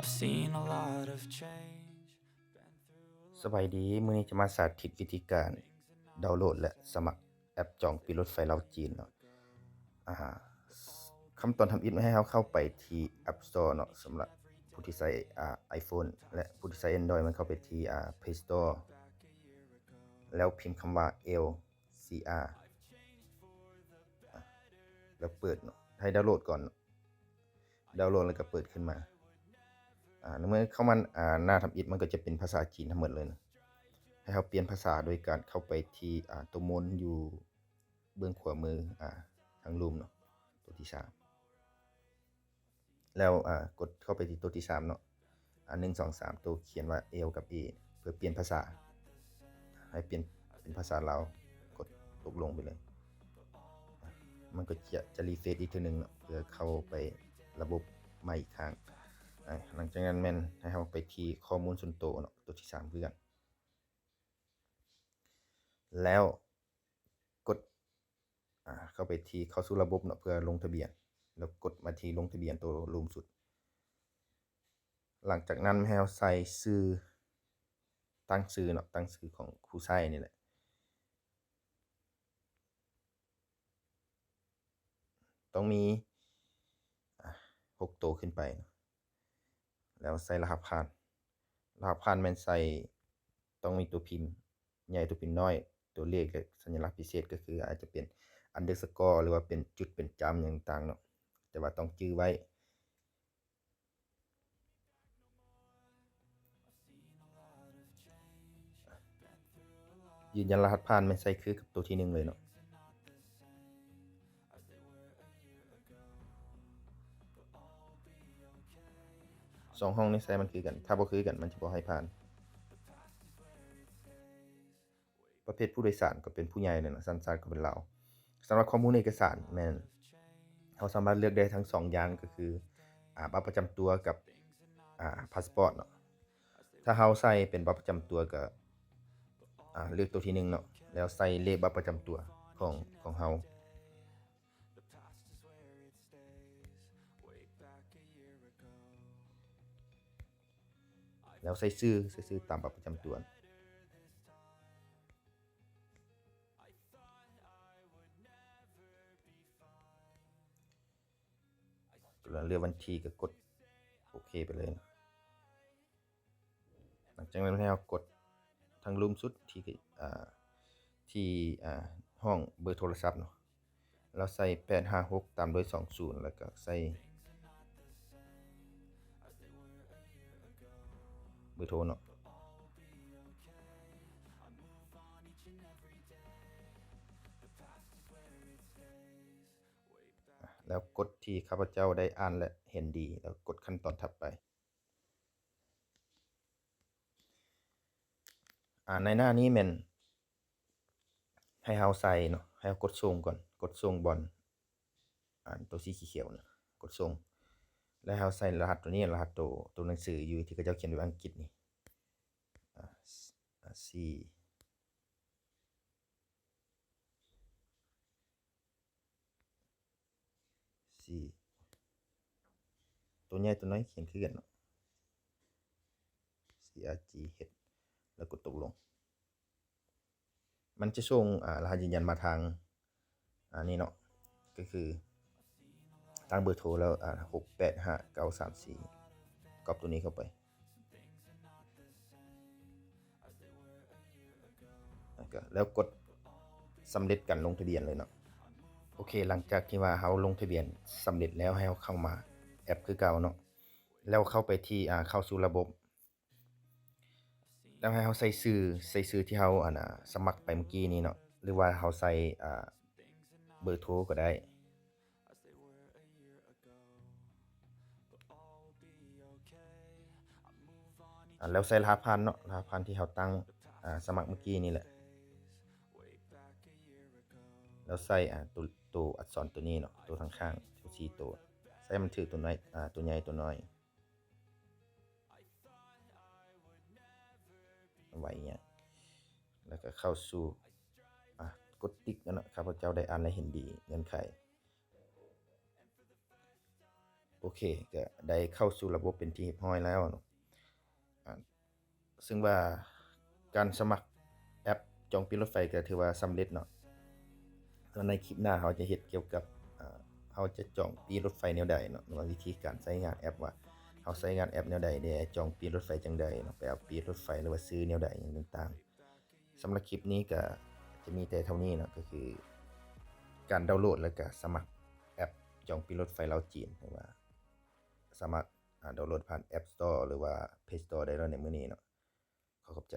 I've seen a lot of change, been through a ສະບາຍດີ ມື້ນີ້ຈະມາສາທິດວິທີການດາວໂຫຼດ ແລະ ສະໝັກແອັບຈອງປີ້ລົດໄຟລາວຈີນເນາະ. ອາ ຂັ້ນຕອນທຳອິດໃຫ້ເຮົາເຂົ້າໄປທີ່ App Store ເນາະ, ສຳລັບຜູ້ທີ່ໃຊ້ ອາ iPhone ແລະ ຜູ້ທີ່ໃຊ້ Android ມັນເຂົ້າໄປທີ່ ອາ Play Store ແລ້ວພິມຄຳວ່າ L C R ອາ ແລ້ວເປີດເນາະ, ໃຫ້ດາວໂຫຼດກ່ອນເນາະ. ດາວໂຫຼດແລ້ວກໍເປີດຂຶ້ນມາ. ອາ ໃນເມື່ອເຂົ້າມາ ອາ ໜ້າທຳອິດ ມັນກໍຈະເປັນພາສາຈີນທັງໝົດເລີຍນະ. ໃຫ້ເຮົາປ່ຽນພາສາໂດຍການເຂົ້າໄປທີ່ ອາ ຕົວມົນຢູ່ເບື້ອງຂວາມື ອາ ທາງລຸ່ມເນາະ, ຕົວທີສາມ ແລ້ວ ອາ ກົດເຂົ້າໄປທີ່ຕົວທີສາມເນາະ. ອາ ໜຶ່ງ ສອງ ສາມ ໂຕຂຽນວ່າ L ກັບ A ເພື່ອປ່ຽນພາສາ ໃຫ້ປ່ຽນເປັນພາສາລາວ, ກົດຕົກລົງໄປເລີຍ. ມັນກໍຈະ ຈະ refresh ອີກເທື່ອໜຶ່ງເນາະ ເພື່ອເຂົ້າໄປລະບົບໃໝ່ອີກຄັ້ງ. ອາ ຫຼັງຈາກນັ້ນແມ່ນໃຫ້ເຮົາໄປທີ່ຂໍ້ມູນສ່ວນໂຕເນາະ, ຕົວທີສາມຄືກັນ. ແລ້ວກົດ ອາ ເຂົ້າໄປທີ່ເຂົ້າສູ່ລະບົບເນາະ ເພື່ອລົງທະບຽນ, ແລ້ວກົດມາທີ່ລົງທະບຽນໂຕລຸ່ມສຸດ. ຫຼັງຈາກນັ້ນໃຫ້ເຮົາໃສ່ຊື່, ຕັ້ງຊື່ເນາະ, ຕັ້ງຊື່ຂອງຜູ້ໃຊ້ນີ້ແຫຼະ. ຕ້ອງມີ ອາ ຫົກໂຕຂຶ້ນໄປເນາະ. ແລ້ວໃສ່ລະຫັດຜ່ານ. ລະຫັດຜ່ານແມ່ນໃສ່ ຕ້ອງມີຕົວພິມໃຫຍ່, ຕົວພິມນ້ອຍ, ຕົວເລກ ແລະ ສັນຍະລັກພິເສດ ກໍຄືອາດຈະເປັນ underscore ຫຼືວ່າເປັນຈຸດ ເປັນຈ້ຳຫຍັງຕ່າງໆເນາະ, ແຕ່ວ່າຕ້ອງຈື່ໄວ້. ຢືນຢັນລະຫັດຜ່ານແມ່ນໃສ່ຄືກັບໂຕທີໜຶ່ງເລີຍເນາະ. ສອງຫ້ອງນີ້ໃສ່ມັນຄືກັນ, ຖ້າບໍ່ຄືກັນມັນຈະບໍ່ໃຫ້ຜ່ານ. ປະເພດຜູ້ໂດຍສານກໍເປັນຜູ້ໃຫຍ່ແລ້ວເນາະ, ສັນຊາດກໍເປັນລາວ. ສຳລັບຂໍ້ມູນເອກະສານແມ່ນເຮົາສາມາດເລືອກໄດ້ທັງສອງຢ່າງ ກໍຄື ອາ ບັດປະຈຳຕົວກັບ ອາ ພາສປອດເນາະ. ຖ້າເຮົາໃສ່ເປັນບັດປະຈຳຕົວກໍ ອາ ເລືອກໂຕທີໜຶ່ງເນາະ, ແລ້ວໃສ່ເລກບັດປະຈຳຕົວຂອງ ຂອງເຮົາ. ແລ້ວໃສ່ຊື່, ໃສ່ຊື່ຕາມບັດປະຈຳຕົວ. ແລ້ວເລືອກວັນທີກໍກົດໂອເຄໄປເລີຍ. ຫຼັງຈາກນັ້ນໃຫ້ເຮົາກົດທາງລຸ່ມສຸດທີ່ ອາ ທີ່ ອາ ຫ້ອງເບີໂທລະສັບເນາະ, ແລ້ວໃສ່ແປດຫ້າຫົກຕາມດ້ວຍສອງສູນ ແລ້ວກໍໃສ່ເບີໂທເນາະ. ແລ້ວກົດທີ່ຂ້າພະເຈົ້າໄດ້ອ່ານ ແລະ ເຫັນດີ, ແລ້ວກົດຂັ້ນຕອນຖັດໄປ. ອາ ໃນໜ້ານີ້ແມ່ນໃຫ້ເຮົາໃສ່ເນາະ, ໃຫ້ເຮົາກົດສົ່ງກ່ອນ, ກົດສົ່ງບ່ອນ ອາ ໂຕສີຂຽວໆນະ, ກົດສົ່ງ ແລ້ວໃຫ້ເຮົາໃສ່ລະຫັດໂຕນີ້, ລະຫັດໂຕ ໂຕໜັງສືຢູ່ທີ່ເຂົາເຈົ້າຂຽນເປັນອັງກິດນີ້ ອາ ອາ ສີ່ ສີ່ ໂຕໃຫຍ່ໂຕນ້ອຍຂຽນຄືກັນເນາະ, C R G H ແລ້ວກົດຕົກລົງ. ມັນຈະສົ່ງ ອາ ລະຫັດຢືນຢັນມາທາງ ອາ ນີ້ເນາະ, ກໍຄືທາງເບີໂທ ແລ້ວ ອາ ຫົກແປດຫ້າເກົ້າສາມສີ່ ກັອບໂຕນີ້ເຂົ້າໄປ. ແລ້ວກໍ ແລ້ວກົດສຳເລັດການລົງທະບຽນເລີຍເນາະ. ໂອເຄ, ຫຼັງຈາກທີ່ວ່າເຮົາລົງທະບຽນສຳເລັດແລ້ວ, ໃຫ້ເຮົາເຂົ້າມາແອັບຄືເກົ່າເນາະ, ແລ້ວເຂົ້າໄປທີ່ ອາ ເຂົ້າສູ່ລະບົບ, ແລ້ວໃຫ້ເຮົາໃສ່ຊື່, ໃສ່ຊື່ທີ່ເຮົາ ອັນ ອາ ສະໝັກໄປເມື່ອກີ້ນີ້ເນາະ, ຫຼືວ່າເຮົາໃສ່ ອາ ເບີໂທກໍໄດ້. ອາ ແລ້ວໃສ່ລະຫັດຜ່ານເນາະ, ລະຫັດຜ່ານທີ່ເຮົາຕັ້ງ ອາ ສະໝັກເມື່ອກີ້ນີ້ແຫຼະ, ແລ້ວໃສ່ ອາ ໂຕ ໂຕອັກສອນໂຕນີ້ເນາະ, ໂຕທາງຂ້າງ ໂຕສີ່ໂຕ, ໃສ່ໃຫ້ມັນຖືກໂຕນ້ອຍ ອາ ໂຕໃຫຍ່ໂຕນ້ອຍ ໄວ້ຫຍັງ ແລ້ວກໍເຂົ້າສູ່ ອາ ກົດຕິກເນາະ, ຂ້າພະເຈົ້າໄດ້ອ່ານ ແລະ ເຫັນດີ, ເງື່ອນໄຂ. ໂອເຄ ກໍໄດ້ເຂົ້າສູ່ລະບົບເປັນທີ່ຮຽບຮ້ອຍແລ້ວເນາະ. ອາ ເຊິ່ງວ່າການສະໝັກແອັບຈອງປີ້ລົດໄຟກໍຖືວ່າສຳເລັດເນາະ. ໃນຄລິບໜ້າເຮົາຈະເຮັດກ່ຽວກັບ ອາ ເຮົາຈະຈອງປີ້ລົດໄຟແນວໃດເນາະ ຫຼືວ່າວິທີການໃຊ້ງານແອັບ ວ່າເຮົາໃຊ້ງານແອັບແນວໃດແດ່ ຈອງປີ້ລົດໄຟຈັ່ງໃດເນາະ ໄປເອົາປີ້ລົດໄຟ ຫຼືວ່າຊື້ແນວໃດຫຍັງຕ່າງໆ. ສຳລັບຄລິບນີ້ກໍຈະມີແຕ່ເທົ່ານີ້ເນາະ ກໍຄືການດາວໂຫຼດ ແລ້ວກໍສະໝັກແອັບຈອງປີ້ລົດໄຟລາວຈີນ ຫຼືວ່າສາມາດ ອາ ດາວໂຫຼດຜ່ານ App Store ຫຼືວ່າ Play Store ໄດ້ແລ້ວໃນມື້ນີ້ເນາະ. ຂໍຂອບໃຈ.